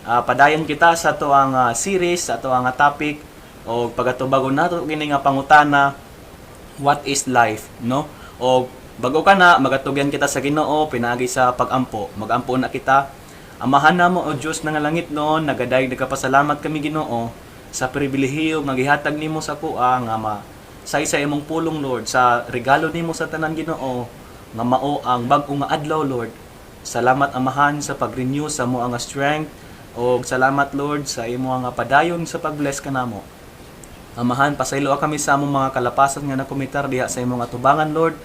Padayon kita sa atoang series, sa atoang topic o pagatubagon nato kini nga pangutana, "What is life?" no? O bago ka na magatugyan kita sa Ginoo pinaagi sa pagampo. Magampo na kita. Amahan namo o Dios nga langit noon, nagadayeg nagapasalamat kami, Ginoo, sa pribilehiyo nga gihatag nimo sa akoa nga ma sa imong pulong, Lord, sa regalo nimo sa tanan, Ginoo, nga mao ang bag-o nga adlaw, Lord. Salamat, Amahan, sa pag-renew sa amo nga strength og salamat, Lord, sa imo nga padayon sa pag-bless kanamo. Amahan, pasayloa kami sa among mga kalapasan nga nakomitar diha sa imong atubangan, Lord.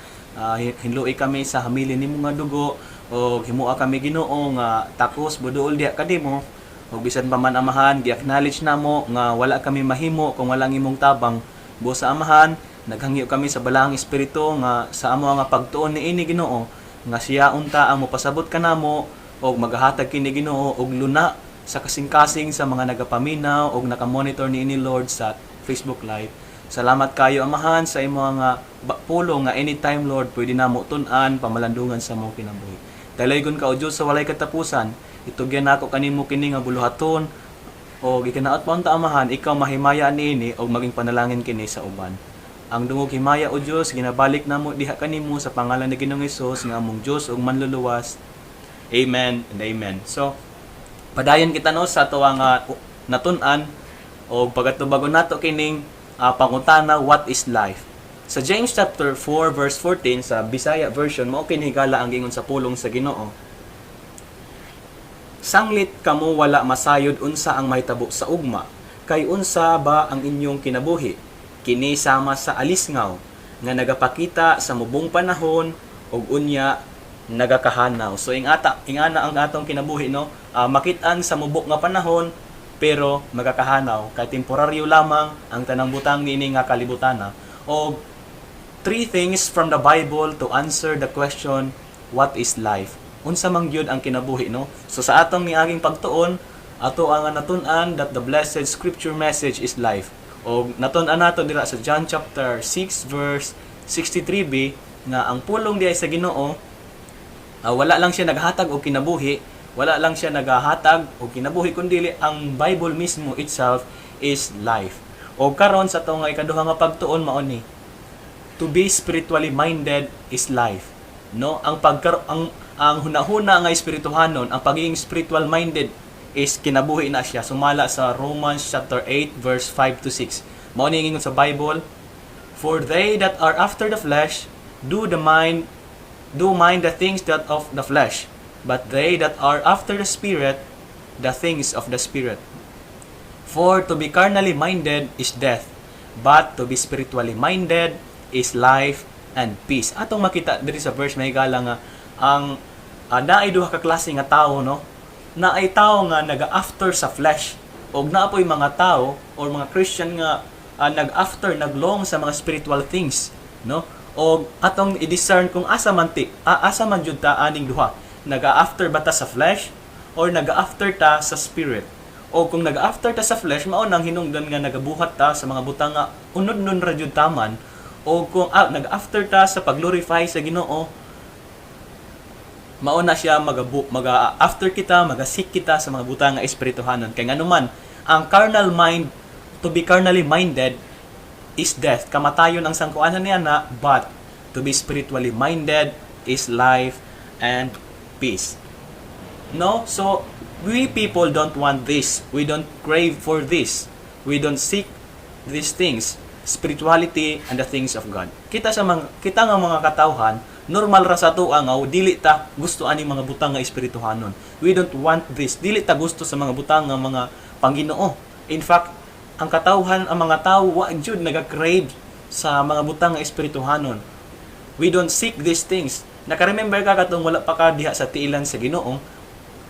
Hinlui kami sa hamili nimo nga dugo og himoa kami, Ginoo, nga takos buduol diha kanimo. Ug bisan pa man, Amahan, gi-acknowledge namo nga wala kami mahimo kung walang imong tabang. Busa, Amahan, naghangyo kami sa Balaang Espiritu nga sa amo nga pagtuon niini, Ginoo, nga siya unta ang mopasabot kanamo og magahatag kini, Ginoo, og luna sa kasing-kasing sa mga nagapaminaw og naka-monitor niini, Lord, sa Facebook Live. Salamat kayo, Amahan, sa imo nga pulong nga anytime, Lord, pwede namo tun-an pamalandungan sa among kinabuhi. Dalaygon ka, o Dios, sa walay katapusan. Itugyan nako kanimo kini nga buluhaton o gikinaot pa unta, Amahan, ikaw mahimaya niini og maging panalangin kini sa uban. Ang dungog himaya, o Dios, ginabalik namo diha kanimo sa pangalan ni Ginoong Hesus nga among Dios ug manluluwas. Amen and amen. So, padayon kita, no, sa atoang natun-an o pagatubagon nato kining pangutana, "What is life?" Sa James chapter 4 verse 14 sa Bisaya version, mao kini, higala, ang gingon sa pulong sa Ginoo. "Sanglit kamo wala masayod unsa ang mahitabo sa ugma, kay unsa ba ang inyong kinabuhi? Kini sama sa alisngaw nga nagapakita sa mubong panahon ug unya nagakahanaw." So ingata ingana ang atong kinabuhi, no? Makit-an sa mubok nga panahon pero magakahanaw kay temporaryo lamang ang tanang butang niini nga kalibutana. Og three things from the Bible to answer the question, "What is life?" Unsa man gyud ang kinabuhi, no? So sa atong niaging pagtuon, ato ang natun-an that the blessed scripture message is life. Og natun-an nato dira sa John chapter 6 verse 63b nga ang pulong diay sa Ginoo, wala lang siya naghatag og kinabuhi, wala lang siya nagahatag og kinabuhi kundi ang Bible mismo itself is life. Og karon sa atong nga ikaduha nga pagtuon, mao ni to be spiritually minded is life. No, ang pagkar ang hunahuna nga espirituhanon, ang pagiging spiritual minded is kinabuhi na siya sumala sa Romans chapter 8 verse 5 to 6. Mao ni ingon sa Bible, "For they that are after the flesh do mind the things that of the flesh, but they that are after the Spirit, the things of the Spirit. For to be carnally minded is death, but to be spiritually minded is life and peace." Atong makita diri sa verse, mga higala, nga ang naay duha ka klase nga tao, no? Naay tao nga naga-after sa flesh og naa poy mga tao or mga Christian nga nag-after, naglong sa mga spiritual things, no? Og atong i-discern kung asa man jud ta aning duha. Naga-after ba ta sa flesh or naga-after ta sa spirit? O kung naga-after ta sa flesh, mao nang hinungdan nga nagabuhat ta sa mga butang nga unod nun ra jud taman. O kung nag-after ta sa pag-glorify sa Ginoo, mao na siya maga after kita, maga-seek kita sa mga butang nga espirituhanon. Kay nganuman, ang carnal mind, to be carnally minded is death. Kamatayon ang sangkuanan niya na, but to be spiritually minded is life and peace. No? So, we people don't want this. We don't crave for this. We don't seek these things. Spirituality and the things of God. Kita nga mga katawhan, normal ra sa atoa nga dili ta gusto ani mga butang nga espirituhanon. We don't want this. Dili ta gusto sa mga butang nga mga Pangginoo. In fact, ang katawhan, ang mga tao wa jud naga-crave sa mga butang nga espirituhanon. We don't seek these things. Naka-remember ka katong wala pa ka diha sa tiilan sa Ginoo,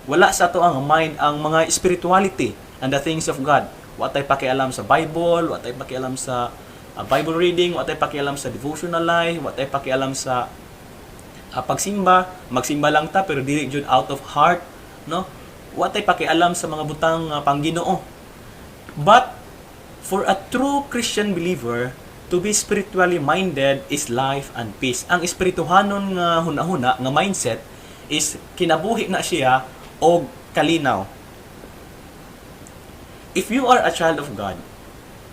wala sa ato ang mind ang mga spirituality and the things of God. Wa tay pakialam sa Bible, wa tay pakialam sa Bible reading, wa tay pakialam sa devotional life, wa tay pakialam sa pagsimba, magsimba lang ta pero dili jud out of heart, no? Wa tay pakialam sa mga butang pangginoo. But for a true Christian believer, to be spiritually minded is life and peace. Ang espirituhanon nga hunahuna, nga mindset is kinabuhi na siya og kalinaw. If you are a child of God,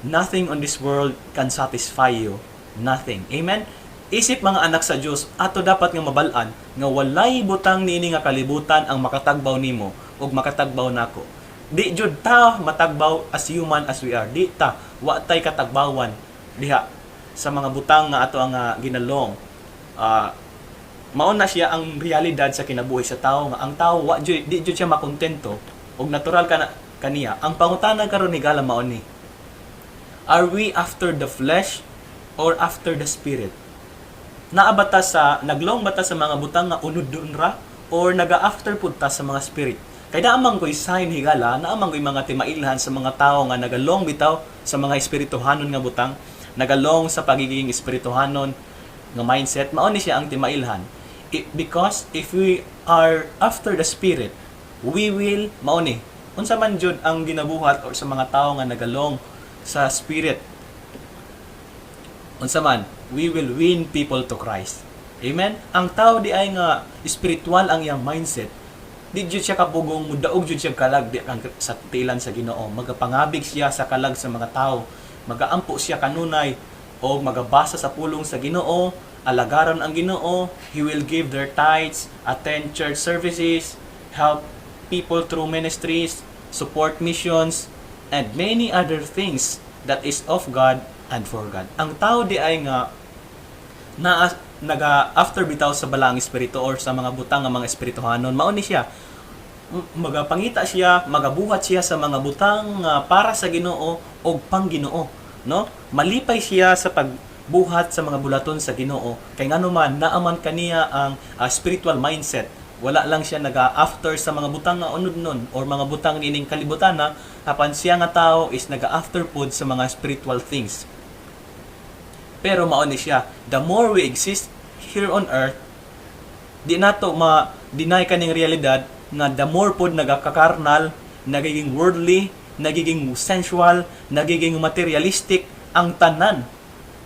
nothing on this world can satisfy you. Nothing. Amen? Isip mga anak sa Dios, ato dapat nga mabal-an nga walay butang niini nga kalibutan ang makatagbaw nimo ug makatagbaw nako. Di jud ta matagbaw as human as we are. Di ta, wa tay katagbawan diha sa mga butang nga ato ang ginalong. Mao na siya ang realidad sa kinabuhi sa tao nga ang tao wa jud, di jud siya makontento ug natural ka na kaniya. Ang pangutana karon, higala, mao ni: Are we after the flesh or after the spirit? Naa ba ta sa naglong ba ta sa mga butang nga unod doon ra or naga-after pud ta sa mga spirit? Kay naa man ko'y sign, higala, naa man ko'y mga timailhan sa mga tao nga nagalong bitaw sa mga espirituhanon nga butang, nagalong sa pagiging espirituhanon nga mindset, mao ni siya ang timailhan. Because if we are after the spirit, we will mao ni. Unsa man jud ang ginabuhat or sa mga tao nga nagalong sa spirit? Unsa man, we will win people to Christ. Amen? Ang tao di ay nga spiritual ang iyang mindset, di jud siya kapugong mudaog jud siya kalag di ang sa tilan sa Ginoo. Magapangabig siya sa kalag sa mga tao. Magaampo siya kanunay o magabasa sa pulong sa Ginoo, alagaran ang Ginoo, he will give their tithes, attend church services, help people through ministries, support missions, and many other things that is of God and for God. Ang tao di ay nga na naga after bitaw sa balaang espiritu or sa mga butang nga mga espirituhanon, mao ni siya, magapangita siya, magabuhat siya sa mga butang nga para sa Ginoo og pang Ginoo, no? Malipay siya sa pagbuhat sa mga bulaton sa Ginoo kay ngano man naa man kaniya ang spiritual mindset. Wala lang siya naga after sa mga butang nga unod nun or mga butang niining kalibutan na, apan siya nga tao is naga after pod sa mga spiritual things. Pero mao ni siya, the more we exist here on earth, di nato ma-deny kaning realidad nga the more pod nagakakarnal, nagiging worldly, nagiging sensual, nagiging materialistic ang tanan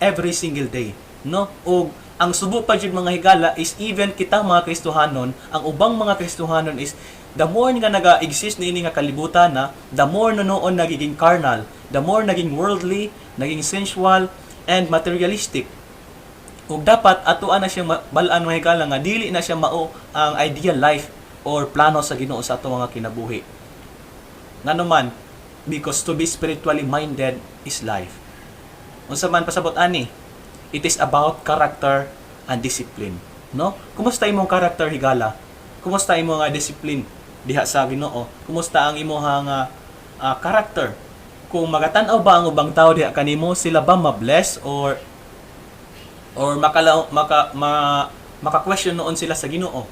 every single day, no? Og ang subo pa jud, mga higala, is even kitang mga Kristohanon, ang ubang mga Kristohanon is the more nga naga-exist niini nga kalibutan na, the more na noon nagiging carnal, the more naging worldly, naging sensual and materialistic. Ug dapat atoa na siyang bal-an, mga higala, nga dili na siya mao ang ideal life or plano sa Ginoo sa ato mga kinabuhi. Ngano man, because to be spiritually minded is life. Unsa man pasabot ani? It is about character and discipline, no? Kumusta imong character, higala? Kumusta imong nga discipline diha sa Ginoo? Kumusta ang imong nga character? Kung magatan-aw ba ang ubang tao diha kanimo, sila ba ma-bless or makala, maka ma, maka-question noon sila sa Ginoo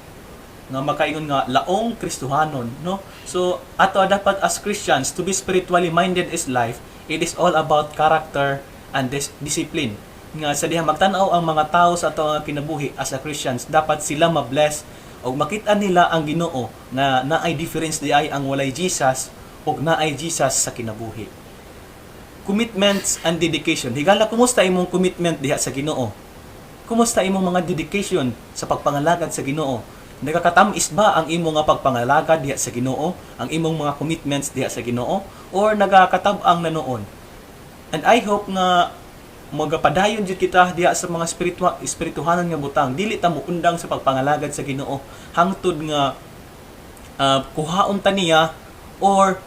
nga makaingon nga laong Kristohanon, no? So ato dapat as Christians, to be spiritually minded is life. It is all about character and discipline nga sa diha magtan-aw ang mga tao sa ato nga kinabuhi as a Christians, dapat sila ma-bless og makita nila ang Ginoo nga naay difference di ay ang walay Jesus og naay Jesus sa kinabuhi. Commitments and dedication. Higala, kumusta imong commitment diha sa Ginoo? Kumusta imong mga dedication sa pagpangalagad sa Ginoo? Nagakatam-is ba ang imong nga pagpangalagad diha sa Ginoo, ang imong mga commitments diha sa Ginoo, or nagakatab-ang na noon? And I hope nga magapadayon jud kita diha sa mga espirituhanon nga butang. Dili ta moundang sa pagpangalagad sa Ginoo hangtod nga kuhaon ta niya or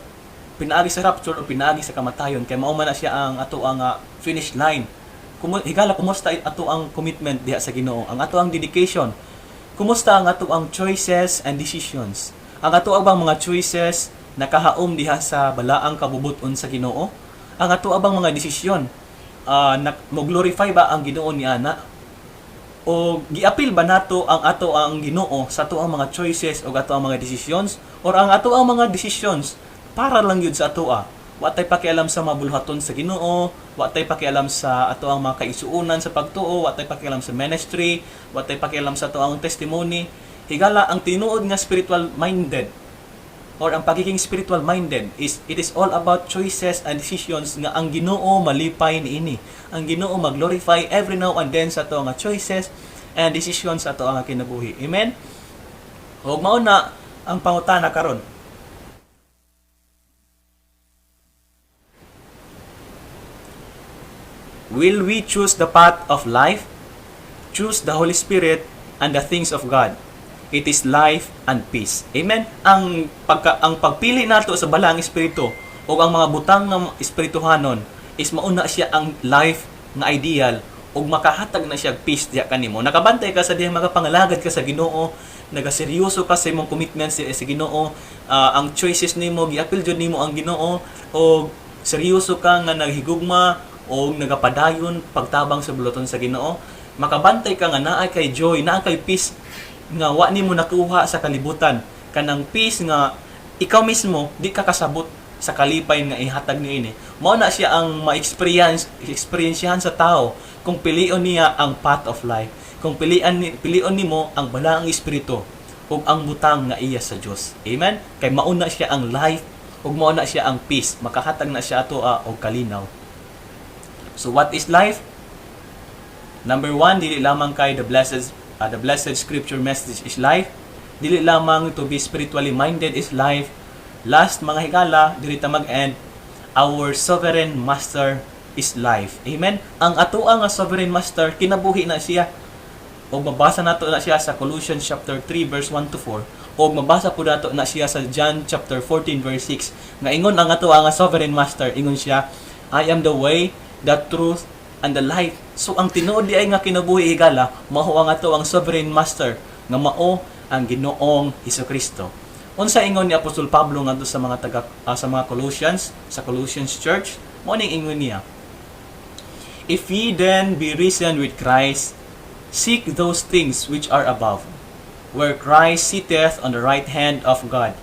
pinaagi sa rapture o pinaagi sa kamatayon, kay mao man na siya ang ato ang finish line. Higala, kumusta ato ang commitment diha sa Ginoo, ang ato ang dedication? Kumusta ang ato ang choices and decisions? Ang ato bang mga choices nakahaom diha sa balaang kabubut-on sa Ginoo? Ang ato bang mga desisyon, mo glorify ba ang Ginoo ni ana? O giapil ba nato ang ato ang Ginoo sa ato ang mga choices o ato ang mga decisions, or ang ato ang mga decisions para lang yun sa atoa? Wa tay pakialam sa mga buluhaton sa Ginoo, wa tay pakialam sa ato ang mga kaigsuonan sa pagtuo, wa tay pakialam sa ministry, wa tay pakialam sa ato ang testimony. Higala, ang tinuod nga spiritual minded or ang pagiging spiritual minded is it is all about choices and decisions nga ang Ginoo malipay niini. Ang Ginoo mag-glorify every now and then sa ato nga choices and decisions sa ato ang kinabuhi. Amen. Ug mao na ang pangutana karon. Will we choose the path of life? Choose the Holy Spirit and the things of God. It is life and peace. Amen. Ang pagpili nato sa Balaang Espiritu o ang mga butang nga espirituhanon is mauna siya ang life nga ideal ug makahatag na siya peace diya kanimo. Nakabantay ka sa diyang magapangalagad ka sa Ginoo, nagaseryoso ka sa imong commitment sa Ginoo, ang choices nimo giapil jud nimo ang Ginoo og seryoso ka nga naghigugma o nagapadayon pagtabang sa buluhaton sa Ginoo. Makabantay ka nga naa kay joy, naa kay peace nga wa nimo nakuha sa kalibutan, kanang peace nga ikaw mismo di ka kasabot sa kalipay nga ihatag niini. Mao na siya ang ma-experience experiensyahan sa tao kung pilion niya ang path of life, kung pilion nimo ang Balaang Espiritu ug ang butang nga iya sa Dios. Amen. Kay mauna siya ang life ug mao na siya ang peace, makahatag na siya ato og kalinaw. So what is life? Number one, dili lamang kay the blessed scripture message is life. Dili lamang to be spiritually minded is life. Last, mga higala, dili ta mag-end, our sovereign master is life. Amen. Ang atoa nga sovereign master, kinabuhi na siya. O mabasa nato na siya sa Colossians chapter 3 verse 1 to 4, o mabasa po nato na siya sa John chapter 14 verse 6 nga ingon ang atoa nga sovereign master, ingon siya, "I am the way, the truth and the life." So ang tinuod diay nga kinabuhi, higala, mao ang ato ang sovereign master nga mao ang Ginoong Hesukristo. Unsa ingon ni Apostol Pablo ngadto sa mga Colossians, sa Colossians church? Mao ning ingon niya, "If ye then be risen with Christ, seek those things which are above, where Christ sitteth on the right hand of God.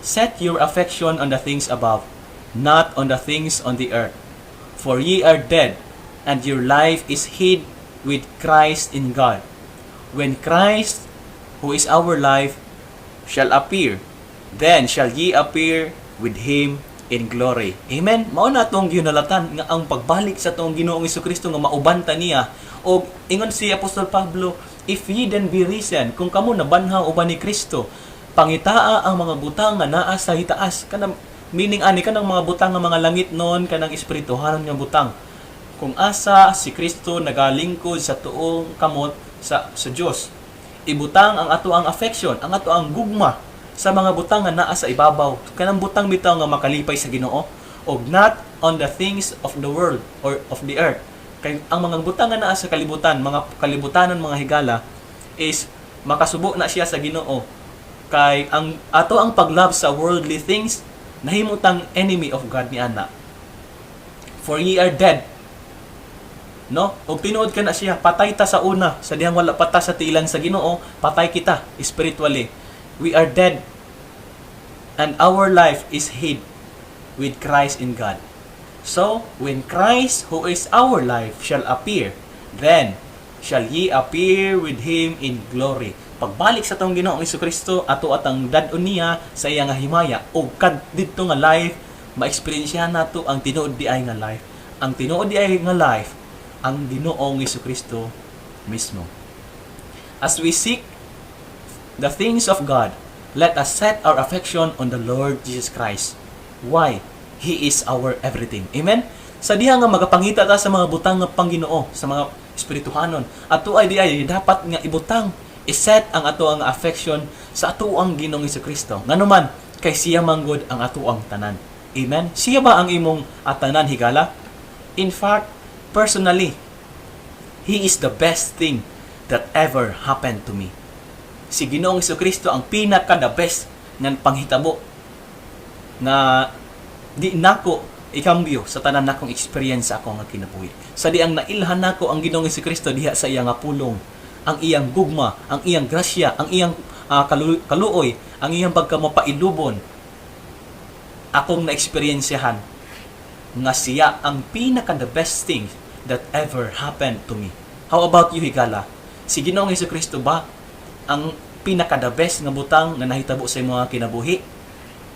Set your affection on the things above, not on the things on the earth. For ye are dead, and your life is hid with Christ in God. When Christ, who is our life, shall appear, then shall ye appear with him in glory." Amen. Mao na atong gihinulatan nga ang pagbalik sa atong Ginoong Kristo nga mauban ta niya. Og ingon si Apostol Pablo, "If ye then be risen," kung kamo nabanhaw uban ni Kristo, pangitaa ang mga butang nga naa sa itaas. Kanang meaning ani, kanang mga butang nga mga langit noon, kanang espirituhanon nga butang. Kung asa si Kristo nagalingkod sa tuong kamot sa Dios. Ibutang ang ato ang affection, ang ato ang gugma sa mga butang nga naa sa ibabaw. Kanang butang bitaw nga makalipay sa Ginoo og not on the things of the world or of the earth. Kay ang mga butang nga naa sa kalibutan, mga kalibutanon, mga higala, is makasubo na siya sa Ginoo. Kay ang ato ang paglove sa worldly things nahimutang enemy of God ni ana. "For ye are dead." No? Og tinuod ka na siya, patay ta sa una, sa dihang wala pa ta sa tiilan sa Ginoo, patay kita spiritually. We are dead and our life is hid with Christ in God. So, when Christ, who is our life, shall appear, then shall ye appear with him in glory. Pagbalik sa atong Ginoong Kristo, ato atang dad-on niya sa iya nga himaya ug kad didto nga life, ma-experience nato ang tinuod di ay nga life. Ang tinuod di ay nga life, ang Ginoong Kristo mismo. As we seek the things of God, let us set our affection on the Lord Jesus Christ. Why? He is our everything. Amen? Sa diha nga magapangita ta sa mga butang nga pangginoo, sa mga espirituhanon, ato ay di ay dapat nga ibutang, iset ang ato ang affection sa ato ang Ginoong Kristo. Ngano man, kay siya manggod ang ato ang tanan. Amen? Siya ba ang imong atanan, higala? In fact, personally, He is the best thing that ever happened to me. Si Ginoong Kristo ang pinaka the best nga panghitabo nga di nako ikambyo sa tanan nakong experience sa ako nga kinabuhi. Sa diang nailhan nako ang Ginoong Kristo diha sa iya nga pulong, ang iyang gugma, ang iyang grasya, ang iyang kaluoy, ang iyang pagkamapailubon, akong na-eksperyensyahan nga siya ang pinaka the best thing that ever happened to me. How about you, higala? Si Ginoong Kristo ba ang pinaka the best nga butang nga nahitabo sa imong kinabuhi?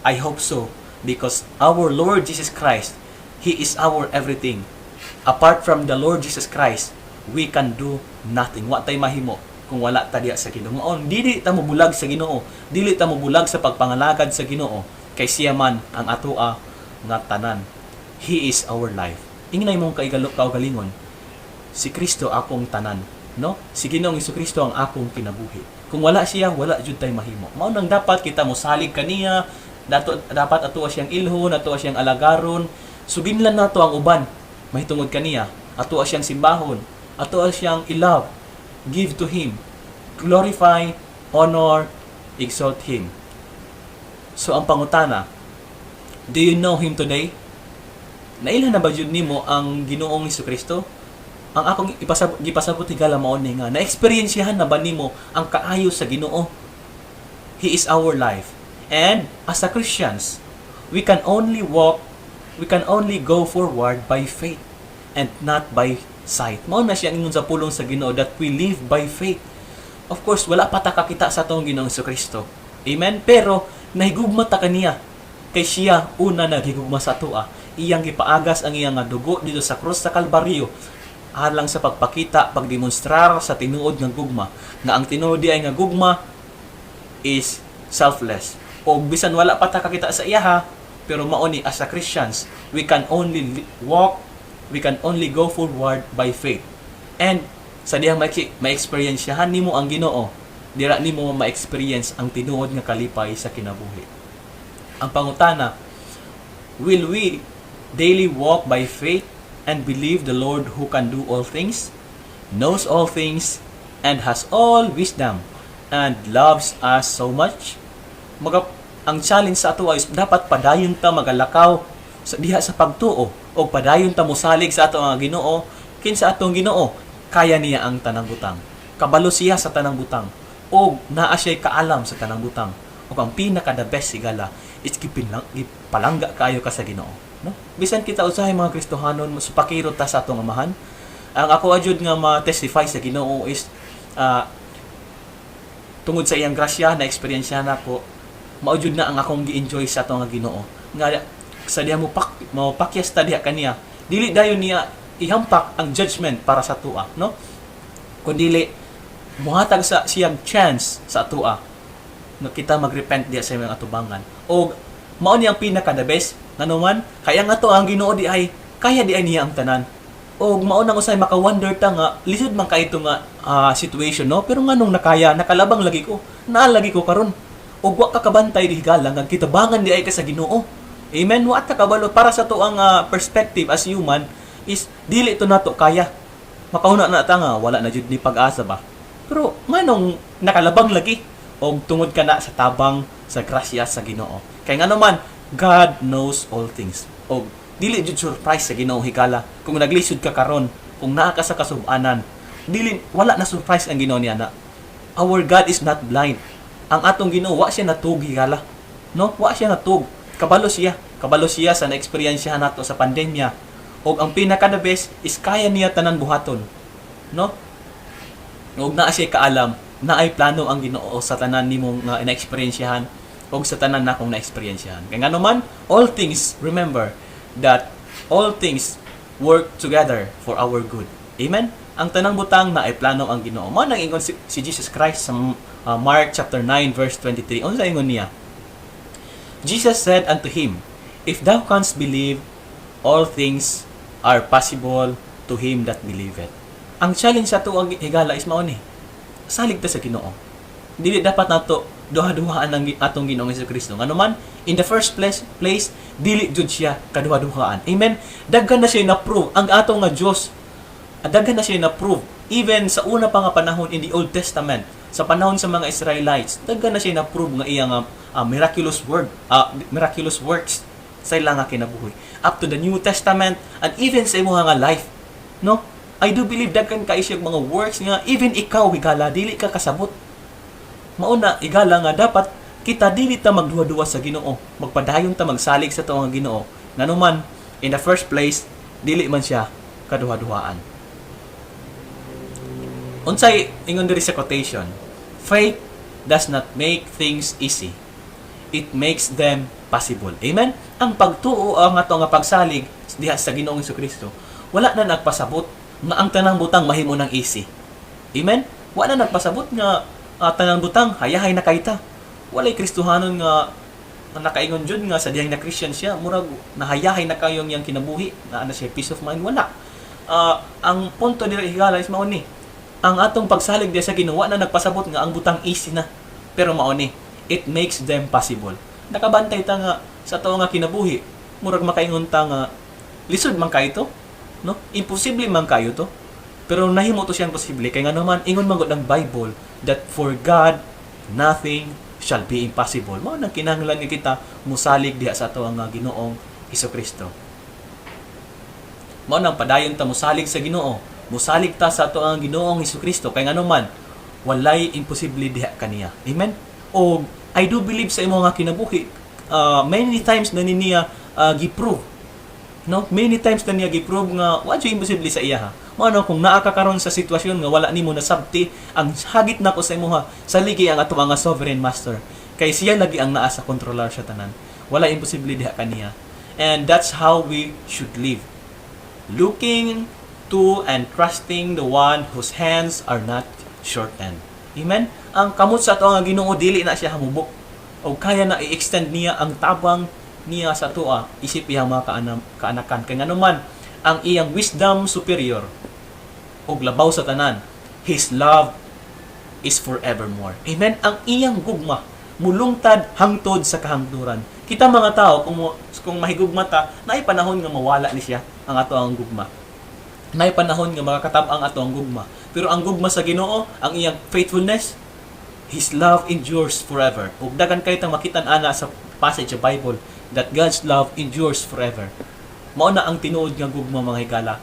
I hope so, because our Lord Jesus Christ, He is our everything. Apart from the Lord Jesus Christ, we can do nothing. Wa tay mahimo kung wala ta diha sa Ginoo. Dili ta mobulag sa Ginoo, dili ta mobulag sa pagpangalagad sa Ginoo, kay siya man ang atoa nga tanan. He is our life. Ingnay mong kaigalo kaugalingon. Si Kristo akong tanan, no? Si Ginoong Kristo ang akong kinabuhi. Kung wala siya, wala jud tay mahimo. Mao nang dapat kita mosalig kaniya, dato, dapat ato siyang ilhon, ato siyang alagaron, suginlan nato ang uban mahitungod kaniya, ato siyang simbahon, ato siyang i-love, give to him, glorify, honor, exalt him. So ang pangutana, do you know him today? Nailhan na ba jud nimo ang Ginoong Kristo? Ang akong gipasabot higala mao ni nga na-eksperyensyahan na ba nimo ang kaayo sa Ginoo? He is our life. And as a Christians, we can only walk, we can only go forward by faith and not by sight. Mao na siya ang ingon sa pulong sa Ginoo that we live by faith. Of course, wala pa ta kakita sa atong Ginoong Kristo. Amen? Pero nahigugma ta kaniya kay siya una naghigugma sa atoa. Iyang gipaagas ang iyang nga dugo dito sa krus sa Kalbaryo alang sa pagpakita, pagdemonstrar sa tinuod nga gugma. Nga ang tinuod di ay nga gugma is selfless. O bisan wala pa ta kakita sa iyaha, pero mao ni as a Christians, we can only walk, we can only go forward by faith. And sa dihang ma-experiensyahan nimo ang Ginoo, dira nimo ma-experience ang tinuod nga kalipay sa kinabuhi. Ang pangutana, will we daily walk by faith and believe the Lord who can do all things, knows all things, and has all wisdom, and loves us so much? Ang challenge sa ato is dapat padayon ta magalakaw sa diha sa pagtuo o padayon ta mosalig sa ato ang Ginoo. Kinsa atong Ginoo? Kaya niya ang tanang butang, kabalo siya sa tanang butang, og naa siya'y kaalam sa tanang butang. Ug ang pinaka the best higala is gipalangga kaayo ka sa Ginoo, no? Bisan kita usahay mga Kristohanon, supakiro ta sa atong Amahan. Ang ako jud nga ma-testify sa Ginoo is tungod sa iyang grasya na eksperyensya nako, mao jud na ang akong gi-enjoy sa atong Ginoo nga sa diha mo pak mo pakyas ta diha kaniya, dili dayon niya ihampak ang judgment para sa atoa, no, kundi muhatag sa siyang chance sa atoa nga kita magrepent diha sa iyang atubangan. Og mao ni ang pinaka the best, ngano man kaya nga to ang Ginoo di ay kaya di ay niya ang tanan. Og mao nang usay maka-wonder ta nga lisod man kay ito nga situation, no? Pero nganong nakaya, nakalabang lagi ko, naa lagi ko karon. Og wa ka kabantay di higala nga kitabangan di ay ka sa Ginoo. Amen? Wa ta kabalo. Para sa to ang perspective as human is dili to nato kaya. Makahuna na ta nga wala na jud ni pag-asa ba. Pero nganong nakalabang lagi? Og tungod ka na sa tabang sa grasya sa Ginoo. Kay ngano man God knows all things. Og dili jud surprise sa Ginoo higala kung naglisod ka karon, kung naa ka sa kasub-anan. Dili, wala na surprise ang Ginoo niya na. Our God is not blind. Ang atong Ginoo, wa siya natug higala. No? Wa siya natug. Kabalo siya. Kabalo siya sa na-experience nato sa pandemya. Og ang pinaka the best is kaya niya tanan buhaton. No? Og naa siya kaalam, naay plano ang Ginoo sa tanan nimo nga na-experiensyahan og sa tanan nakong na-experiensyahan. Kay ngano man, all things, remember that all things work together for our good. Amen? Ang tanang butang naay plano ang Ginoo. Mao nang ingon si Jesus Christ sa Mark chapter 9 verse 23. Unsa ingon niya? Jesus said unto him, "If thou canst believe, all things are possible to him that believeth." Ang challenge sa ato ang higala is mao ni. Salig ta sa Ginoo. Dili dapat nato duha-duhaan ang atong Ginoong Kristo. Ngano man, in the first place dili jud siya kaduha-duhaan. Amen. Daghan na siya na-prove ang atong nga Dios. Daghan na siya na-prove even sa una pa nga panahon in the Old Testament, sa panahon sa mga Israelites, daghan na siya na-prove nga iyang miraculous works sa ilang nga kinabuhi. Up to the New Testament and even sa imong nga life. No? I do believe daghan kay siya mga works nga even ikaw higala dili ka kasabot. Mauna higala nga dapat kita dili ta magduha-duha sa Ginoo. Magpadayon ta magsalig sa tuong Ginoo. Ngano man, in the first place, dili man siya kaduha-duhaan. Unsay ingon diri sa quotation? Faith does not make things easy. It makes them possible. Amen? Ang pagtuo, ang ato nga pagsalig diha sa Ginoong Kristo, wala na nagpasabot nga ang tanang butang mahimo ng easy. Amen? Wala na nagpasabot nga tanang butang hayahay na kayta. Walay Kristohanon nga nga nakaingon jud nga sa dihang na Christian siya, murag nahayahay na kayong iyang kinabuhi, na ana siya peace of mind, wala. Ang punto dira, higala, is mao ni. Ang atong pagsalig diya sa Ginoo na nagpasabot nga ang butang easy na. Pero mao ni, it makes them possible. Nakabantay ta nga sa ato nga kinabuhi, murag makaingon ta nga lisod man kayo to, no? Imposible man kayo to. Pero nahimo to siyang posible kay nga naman ingon man gud ang Bible that for God nothing shall be impossible. Mao nang kinahanglan nga kita musalig diha sa ato ang Ginoong Hesukristo. Mao nang padayon ta musalig sa Ginoo. Musalig ta sa ato ang Ginoong Hesukristo kay ngano man walay imposible diha kaniya. Amen. O I do believe sa imo nga kinabuhi, many times na ni niya gi-prove, no? Many times na niya gi-prove nga wa jud imposible sa iya ha. Mao no, kung naa ka karon sa sitwasyon nga wala nimo nasabti, ang hagit nako sa imo ha, saligi ang ato nga sovereign master. Kay siya lagi ang naa sa kontrolar sa tanan. Wala imposible diha kaniya. And that's how we should live. Looking to and trusting the one whose hands are not shortened. Amen? Ang kamot sa ato nga Ginoo, dili na siya hamubo. O kaya na i-extend niya ang tabang niya sa atoa isip iyang mga kaanakan. Kay ngano man ang iyang wisdom superior og labaw sa tanan, His love is forevermore. Amen. Ang iyang gugma mulungtad hangtod sa kahangturan. Kita mga tao, kung mahigugma ta, naay panahon nga mawala ni siya ang ato ang gugma. Naay panahon nga makakatab-ang ato ang gugma. Pero ang gugma sa Ginoo, ang iyang faithfulness, His love endures forever. Ug daghan kay tang makita ana sa passage sa Bible that God's love endures forever. Mao na ang tinuod nga gugma, mga higala.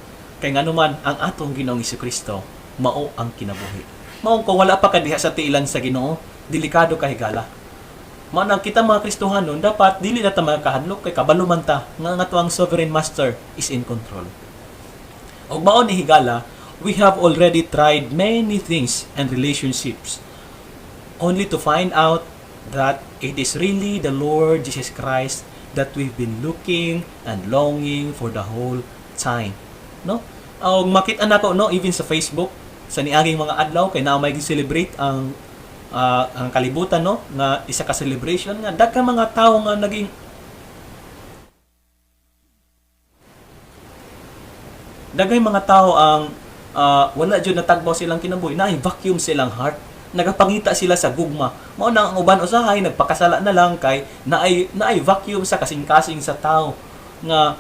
Kay ngano man ang atong Ginoong Kristo mao ang kinabuhi. Mao kung wala pa ka diha sa tiilan sa Ginoo, delikado ka, higala. Mao nang kita mga Kristohanon dapat dili na ta makahadlok kay kabalo man ta nga ang atoang sovereign master is in control. Ug mao ni, higala, we have already tried many things and relationships only to find out that it is really the Lord Jesus Christ that we've been looking and longing for the whole time. No? Og makita nako, no, even sa Facebook sa niaging mga adlaw kay naa may celebrate ang kalibutan, no, nga isa ka celebration nga daghan mga tawo nga naging daghay mga tao ang wala jud natagbaw silang kinabuhi, naay vacuum silang heart, nagapangita sila sa gugma. Mao na ang uban usahay nagpakasala na lang kay naay vacuum sa kasing-kasing sa tao nga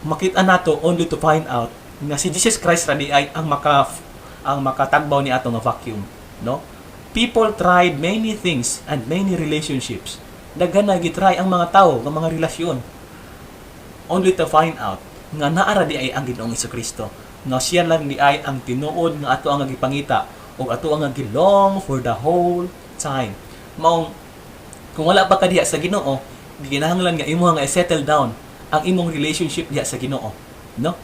makita nato only to find out nga si Jesus Christ ra di ay ang makatagbaw ni ato nga vacuum, no? People tried many things and many relationships. Daghan na gitry ang mga tao nga mga relasyon only to find out nga naara di ay ang Ginoong Kristo, nga siya lang di ay ang tinuod nga ato ang gipangita ug ato ang gilong for the whole time. Maong kung wala pa ka diha sa Ginoo, gikinahanglan nga imo nga i-settle down ang imong relationship diha sa Ginoo, no?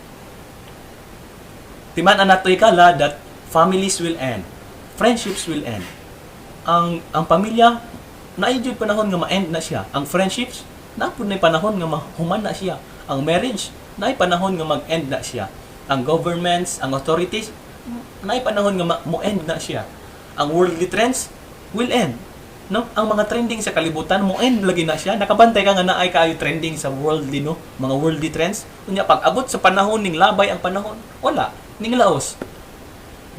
Timan-an nato, higala, that families will end, friendships will end. Ang pamilya naay jud panahon nga ma-end na siya. Ang friendships naa pud nay panahon nga mahuman na siya. Ang marriage naay panahon nga mag-end na siya. Ang governments, ang authorities naay panahon nga mo-end na siya. Ang worldly trends will end, no? Ang mga trending sa kalibutan mo end lagi na siya. Nakabantay ka nga naay kaayo trending sa worldly, no, mga worldly trends. Unya pag abot sa panahon ning labay ang panahon, wala ning laos.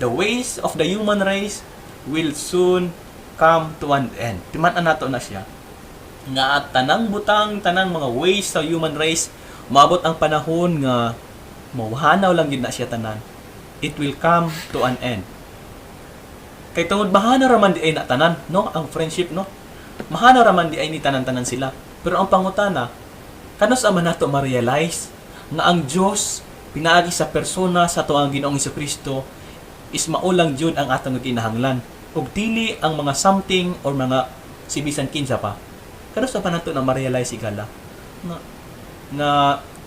The ways of the human race will soon come to an end. Timan-an nato na siya nga tanang butang, tanang mga ways sa human race, maabot ang panahon nga mawahanaw lang gid na siya tanan. It will come to an end. Kay tungod mahanaw ra man di ay na tanan, no? Ang friendship, no? Mahanaw ra man di ay ni tanan-tanan sila. Pero ang pangutana, kanus-a man nato ma-realize nga ang Dios pinaagi sa persona sa ato ang Ginoong Kristo is mao lang jud ang atong kinahanglan ug dili ang mga something or mga si bisan kinsa pa? Kanus-a pa nato na ma-realize, higala, nga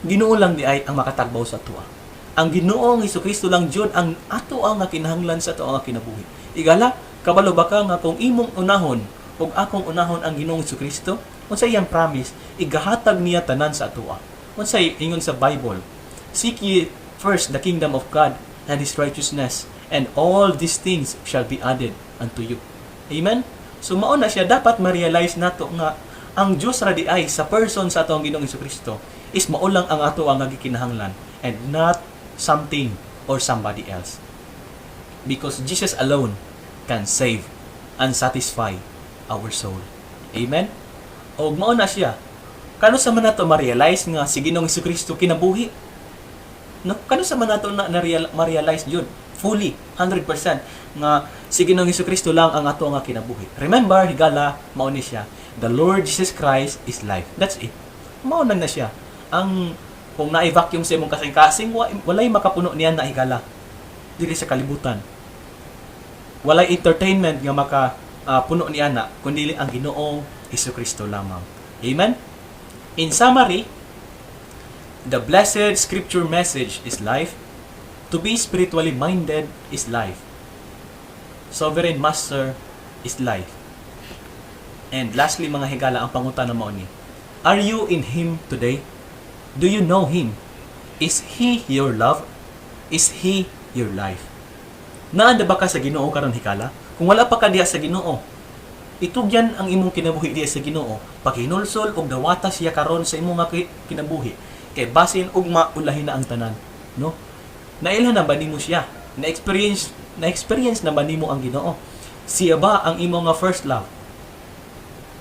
Ginoo lang di ay ang makatagbaw sa atoa? Ang Ginoong Kristo lang jud ang ato ang nga kinahanglan sa ato ang kinabuhi. Higala, kabalo ba ka nga kung imong unahon ug akong unahon ang Ginoong Kristo, unsa iyang promise? Igahatag niya tanan sa atoa. Unsay ingon sa Bible? "Seek ye first the kingdom of God and His righteousness, and all these things shall be added unto you." Amen. So mao na siya, dapat ma-realize nato nga ang Dios ra di ay sa person sa atong Ginoong Kristo is mao lang ang ato ang gikinahanglan and not something or somebody else. Because Jesus alone can save and satisfy our soul. Amen? Og mao na siya. Kanus-a man nato ma-realize nga si Ginoong Kristo kinabuhi? No? Kanus-a man nato na ma-realize yun fully, 100% nga si Ginoong Kristo lang ang ato nga kinabuhi. Remember, higala, mao ni siya. The Lord Jesus Christ is life. That's it. Mao na na siya. Ang kung naay vacuum sa imong kasing-kasing, walay makapuno niyan na, higala, diri sa kalibutan. Walay entertainment nga maka puno niya na kundi ang Ginoong Kristo lamang. Amen? In summary, the blessed scripture message is life. To be spiritually minded is life. Sovereign Master is life. And lastly, mga higala, ang pangutana mao ni: Are you in Him today? Do you know Him? Is He your love? Is He your life? Naa na ba ka sa Ginoo karon, higala? Kung wala pa ka diha sa Ginoo, itugyan ang imong kinabuhi diha sa Ginoo. Paghinulsol og dawata siya karon sa imong nga kinabuhi. Kay basin ugma ulahin na ang tanan, no? Nailhan na ba nimo siya? Na-experience na ba nimo ang Ginoo? Siya ba ang imo nga first love?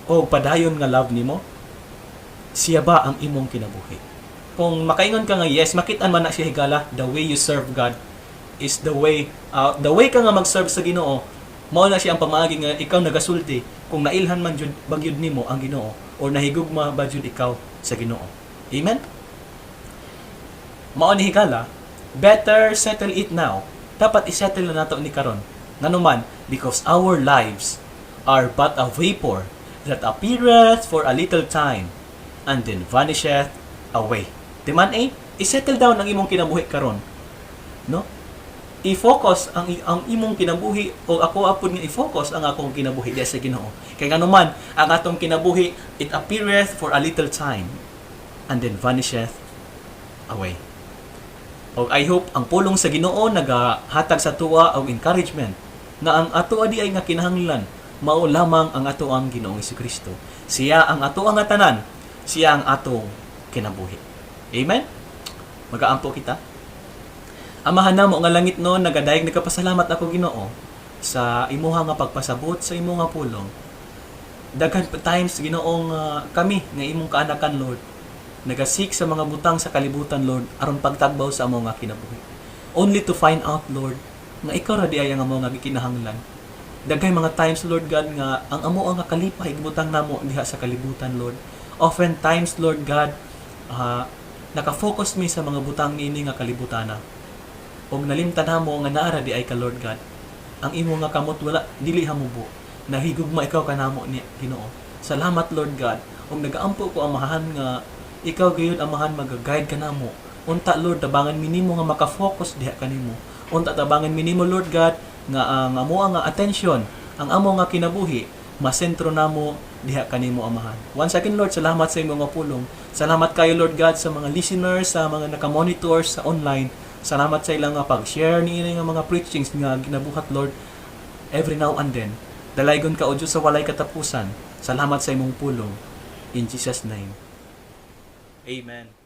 O padayon nga love nimo? Siya ba ang imong kinabuhi? Kung makaingon ka nga yes, makit-an man na siya, higala. The way you serve God is the way ka nga mag-serve sa Ginoo, mao na siya ang pamaagi nga ikaw nagasulti kung nailhan man jud ba gyud nimo ang Ginoo or nahigugma ba jud ikaw sa Ginoo. Amen. Mao ni, higala, better settle it now. Dapat isettle na nato ni karon. Nganuman, because our lives are but a vapor that appeareth for a little time and then vanisheth away. Di man eh, isettle down ang imong kinabuhi karon. No? I-focus ang imong kinabuhi o ako apod nga i-focus ang akong kinabuhi diya sa Ginoo. Kay nganuman, ang atong kinabuhi, it appeareth for a little time and then vanisheth away. Og I hope ang pulong sa Ginoo nagahatag sa atoa og encouragement nga ang atoa diay nga kinahanglan mao lamang ang ato ang Ginoong Kristo. Siya ang ato ang tanan, siya ang atong kinabuhi. Amen. Magaampo kita. Amahan namo nga langit no, nagadayeg nagapasalamat ako, Ginoo, sa imuha nga pagpasabot sa imo nga pulong. Daghan pa times, Ginoong kami nga imong kaanakan, Lord, nagaseek sa mga butang sa kalibutan, Lord, aron pagtagbaw sa amo nga kinabuhi. Only to find out, Lord, nga ikaw ra di ay ang amo nga gikinahanglan. Daghay mga times, Lord God, nga ang amo ang nga kalipay gibutang namo diha sa kalibutan, Lord. Often times, Lord God, nakafocus mi sa mga butang niini nga kalibutana. Og nalimtan namo nga naa ra di ay ka, Lord God. Ang imo nga kamot wala dili hamubo. Nahigugma ikaw kanamo ni Ginoo. Salamat, Lord God. Og nagaampo ko, Amahan, nga ikaw gayud, Amahan, maga-guide kanamo. Unta, Lord, tabangan mi nimo nga maka-focus diha kanimo. Unta tabangan mi nimo, Lord God, nga ang amo nga attention, ang amo nga kinabuhi masentro namo diha kanimo, Amahan. Once again, Lord, salamat sa imong nga pulong. Salamat kayo, Lord God, sa mga listeners, sa mga naka-monitor sa online. Salamat sa ilang nga pag-share niini nga mga preachings nga ginabuhat, Lord, every now and then. Dalaygon ka, O Diyos, sa walay katapusan. Salamat sa imong pulong. In Jesus' name. Amen.